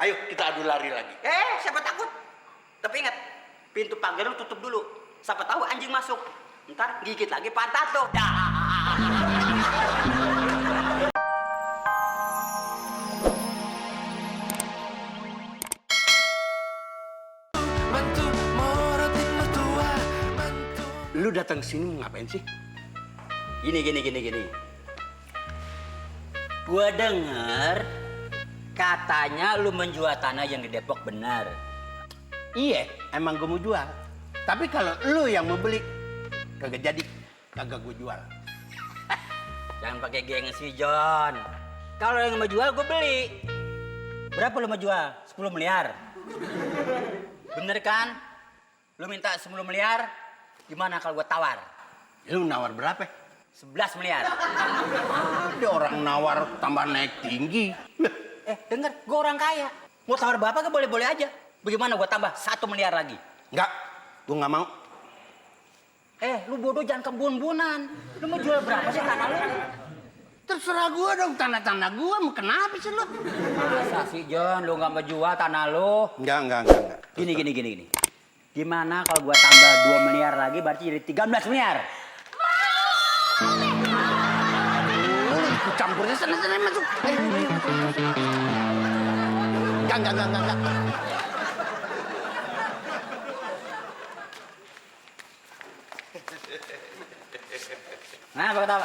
Ayo kita adu lari lagi. Siapa takut? Tapi ingat, pintu pagar lu tutup dulu. Siapa tahu anjing masuk. Ntar gigit lagi pantat lo. Lu datang sini mau ngapain sih? Gini. Gua denger katanya lu menjual tanah yang di Depok, benar? Iya, emang gue mau jual. Tapi kalau lu yang mau beli, kagak jadi, kagak gue jual. Jangan pakai gengsi, John. Kalau yang mau jual, gue beli. Berapa lu mau jual? 10 miliar. Bener kan? Lu minta 10 miliar, gimana kalau gue tawar? Lu nawar berapa? 11 miliar. Ada orang nawar tambah naik tinggi. Denger, gue orang kaya. Mau tawar berapa ke boleh-boleh aja. Bagaimana gue tambah 1 miliar lagi? Enggak, gue nggak mau. Lu bodoh, jangan kebun-bunan. Lu mau jual berapa sih tanah lu? Terserah gue dong, tanah-tanah gue. Mau kenapa sih lu? Masa sih, John, lu nggak mau jual tanah lu? Enggak. Gini. Gimana kalau gua tambah 2 miliar lagi berarti jadi 13 miliar? Ikut campurnya sana masuk. Enggak. Nah, apa kata?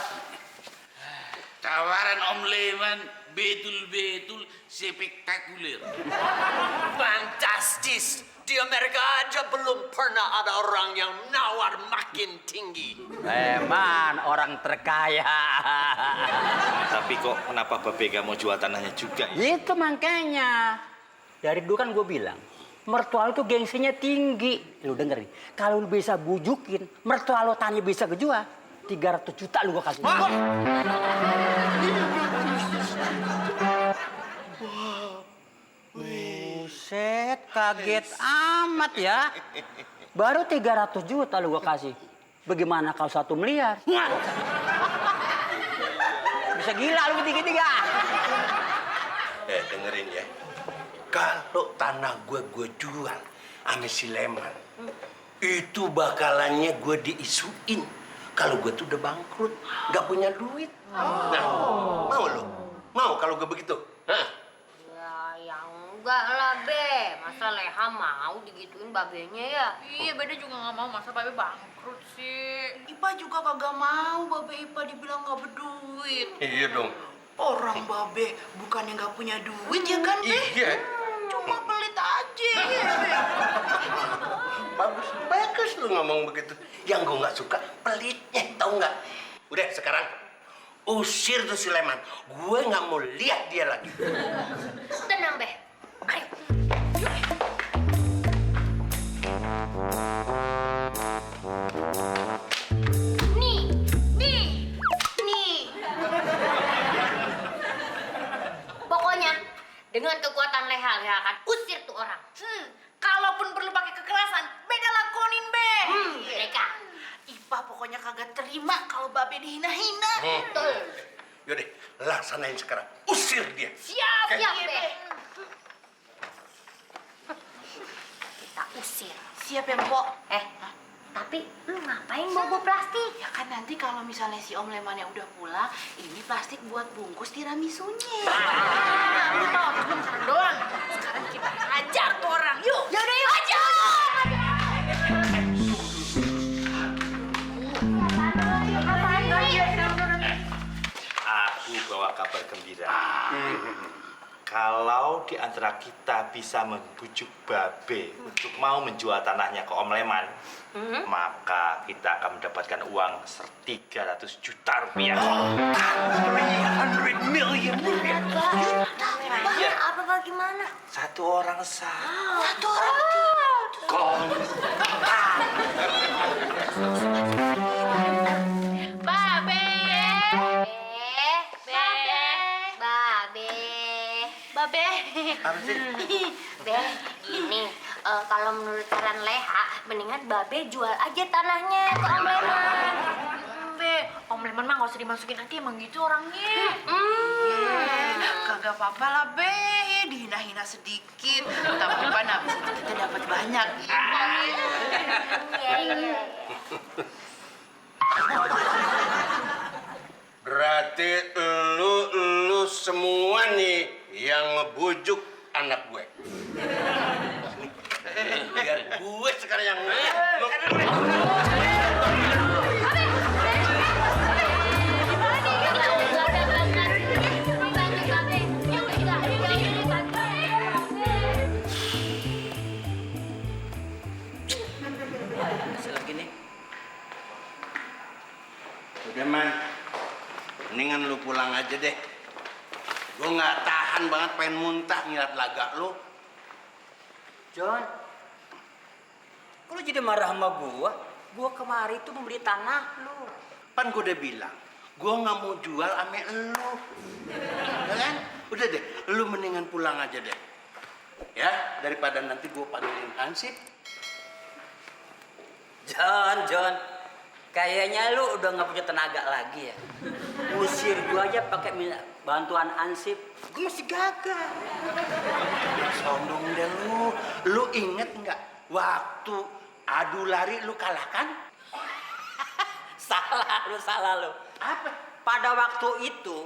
Tawaran Om Leman betul-betul spektakuler. Fantastis. Di Amerika aja belum pernah ada orang yang nawar makin tinggi. Leman, orang terkaya. Tapi kok kenapa Babe gak mau jual tanahnya juga ya? Itu makanya. Dari dulu kan gue bilang, mertua lu tuh gengsinya tinggi. Lu denger nih, kalau lu bisa bujukin, mertua lu tanahnya bisa kejual, 300 juta lu gue kasih. Buset, kaget amat ya. Baru 300 juta lu gua kasih. Bagaimana kalau 1 miliar? Bisa gila lu tiga-tiga. Dengerin ya. Kalau tanah gue jual sama si Leman, itu bakalannya gue diisuin. Kalau gue tuh udah bangkrut, nggak punya duit. Nah, mau lu? Mau kalau gue begitu? Hah? Ya enggak lah, Be. Masa Leha mau digituin babenya ya? Iya, Beda juga nggak mau, masa Babe bangkrut sih. Ipa juga kagak mau, Babe Ipa dibilang nggak berduit. Iya dong. Orang Babe bukannya nggak punya duit ya kan, Be? Iya. Cuma pelit aja. Bagus lu ngomong begitu. Yang gue nggak suka pelitnya, tau nggak? Udah sekarang usir tuh si Leman. Gue nggak mau lihat dia lagi. Tenang, Be. Ayo. Nih. Pokoknya dengan kekuatan Leha akan usir tuh orang. Kalaupun perlu pakai kekerasan, Beda lakonin, Be. Mereka. Ipa pokoknya kagak terima kalau Babe dihina-hina. Betul. Yaudah, laksanain sekarang. Usir dia. Siap, Iya, Be. Kita usir. Siap ya, Mpok? Tapi lu ngapain bawa plastik? Ya kan nanti kalau misalnya si Om Lemannya udah pulang, ini plastik buat bungkus tiramisunya. Udah, belum sekarang doang. Sekarang kita hajar tuh orang. Yuk. Yaudah, yuk. Aja. Aku bawa kabar gembira. Kalau di antara kita bisa membujuk Babe untuk mau menjual tanahnya ke Om Leman, maka kita akan mendapatkan uang 300 juta rupiah. 300 million rupiah. Iya. Apa bagaimana? Satu orang sah. Satu orang. Babe. Babe. Apa sih? Gini, kalau menurut saran Leha, mendingan Babe jual aja tanahnya ke Om Leman. Be, Om Om Leman mah nggak usah dimasukin nanti emang gitu orangnya. Kagak apa-apa lah Be, dihina-hina sedikit. Tapi kan habis itu kita dapat banyak. Berarti lu semua nih yang ngebujuk anak gue. Biar gue sekarang yang Masih lagi nih. udah man, mendingan lu pulang aja deh. Gue nggak tahan banget pengen muntah ngeliat laga lu. John, kok lu jadi marah sama gua? Gua kemari tuh membeli tanah lu. Pan gue udah bilang, gue nggak mau jual ame lu. Ya kan? Udah deh, lu mendingan pulang aja deh. Ya, daripada nanti gue panggilin Hansip. John, kayaknya lu udah nggak punya tenaga lagi ya. Usir gua aja pakai bantuan Ansip, gua masih gagal. Sombong deh lu. Lu inget nggak waktu adu lari lu kalahkan? Salah lu. Apa? Pada waktu itu,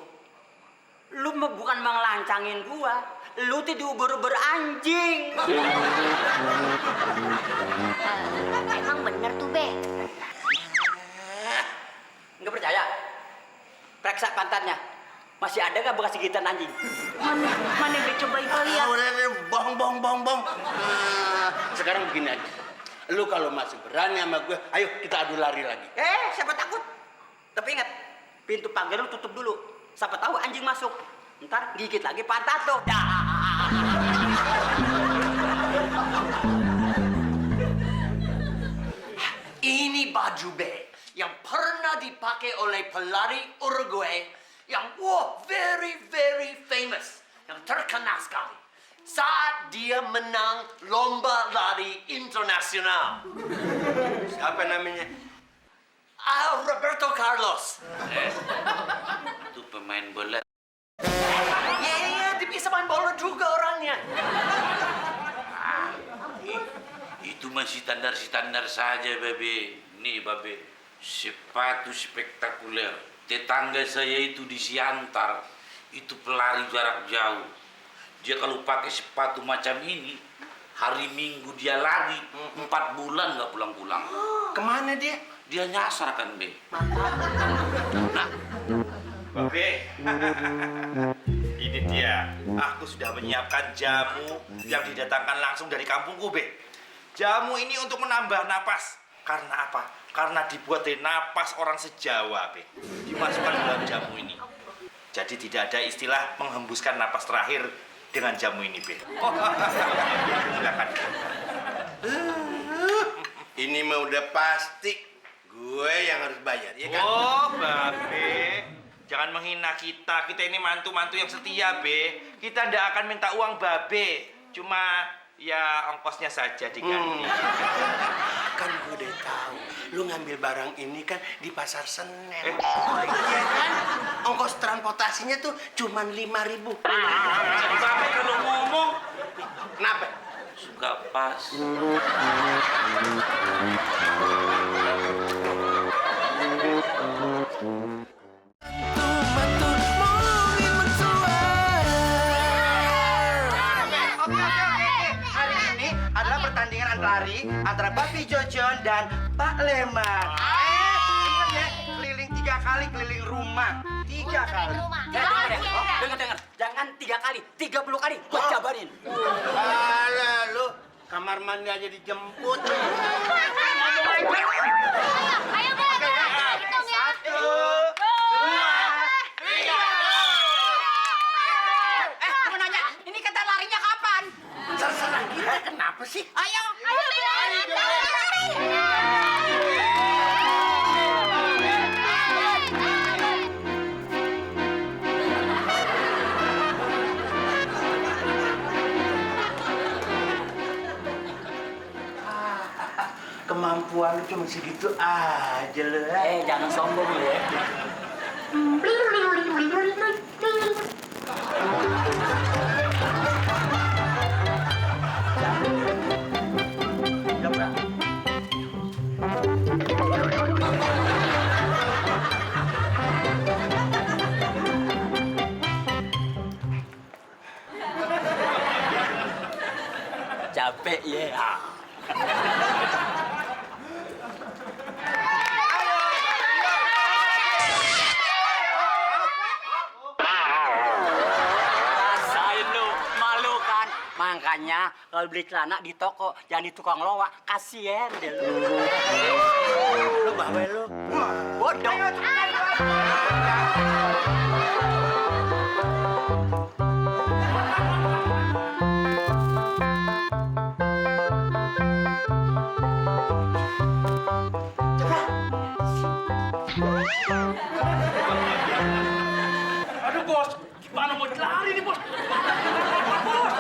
lu bukan mengelancangin gua, lu tuh diuber-uber anjing. Emang bener tuh, Be. Nggak percaya? Periksa pantatnya. Masih ada nggak bekas gigitan anjing? Mana Be, cobain kali ya. Udah, bohong. Sekarang begini aja. Lu kalau masih berani sama gue, ayo kita adu lari lagi. Siapa takut? Tapi ingat, pintu pagar lu tutup dulu. Siapa tahu anjing masuk. Ntar gigit lagi pantat lo. Ini baju B yang pernah dipakai oleh pelari Uruguay yang very very famous, yang terkenal sekali saat dia menang lomba lari internasional. Siapa namanya? Roberto Carlos. Itu pemain bola. Iya, dia bisa main bola juga orangnya. Itu masih standar saja, Babe. Nih, Babe. Sepatu spektakuler. Tetangga saya itu di Siantar. Itu pelari jarak jauh. Dia kalau pakai sepatu macam ini, hari Minggu dia lari 4 bulan nggak pulang-pulang. Kemana dia? Dia nyasar kan, Be? Nah, Babe, ini dia. Aku sudah menyiapkan jamu yang didatangkan langsung dari kampungku, Be. Jamu ini untuk menambah napas. Karena apa? Karena dibuat dari napas orang sejawa, Be. Dimasukkan dalam jamu ini. Jadi tidak ada istilah menghembuskan napas terakhir dengan jamu ini, Be. Silakan. Ini mah udah pasti gue yang harus bayar, ya kan? Oh, Babe. Jangan menghina kita. Kita ini mantu-mantu yang setia, Be. Kita ndak akan minta uang Babe. Cuma ya ongkosnya saja diganti. Kan gue udah tahu, lu ngambil barang ini kan di pasar Senen. Iya kan? Ongkos transportasinya tuh cuma 5.000. Jadi Babe kalau ngomong, Kenapa? suka pas. Hari ini adalah pertandingan lari antara Papi Jojon dan Pak Leman. Ingat ya, keliling 3 kali keliling rumah. 3 kali. Dengar. Jangan 3 kali, 30 kali. Gua jabarin. Alah lu, kamar mandi aja dijemput. Ayo, Be. Hitung ya. 1, 2, 3. Mau nanya, ini kata larinya kapan? Terserah kita, kenapa sih? Ayo, Be. Kemampuan Kelakuan lu cuma segitu aja lu. Jangan sombong lu ya. Capek ya. Rasain lu, malu kan? Makanya kalau beli celana di toko, jangan di tukang loak. Kasian deh lu. Lu bawel lu. Bodoh. Aduh bos, gimana mau lari nih bos? Bos,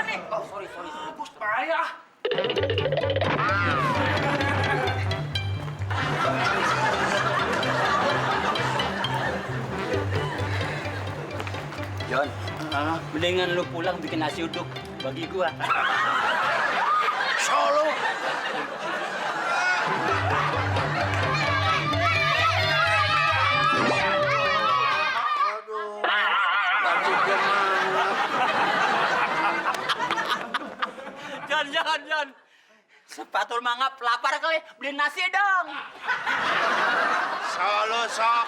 nih. Oh, sorry. Bos, bahaya. John, mendingan lu pulang bikin nasi uduk bagi gua. Solo. John. Sepatu mangap lapar kali, beli nasi dong. Solo sok.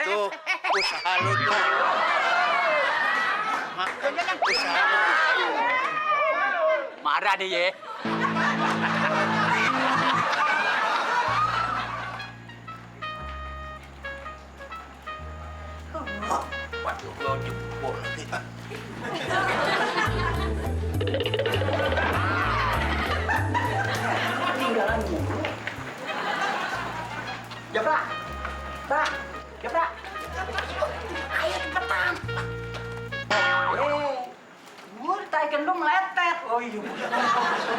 Tuh, usaha lu tuh. Usaha lu. Marah deh ye. Waduh, lo jebol lagi. Ketinggalan mulu. Jeprak. Ayo cepetan. Gue ditaikin dong meletet. Oh iya,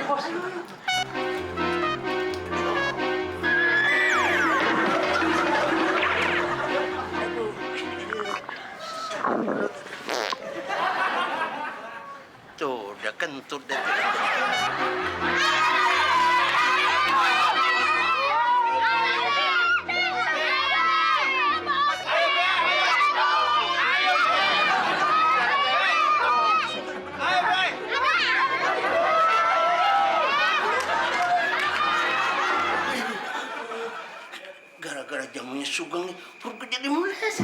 bos. Tuh, udah kentut deh. Gara-gara jamunya sugeng nih, perut gue jadi mules.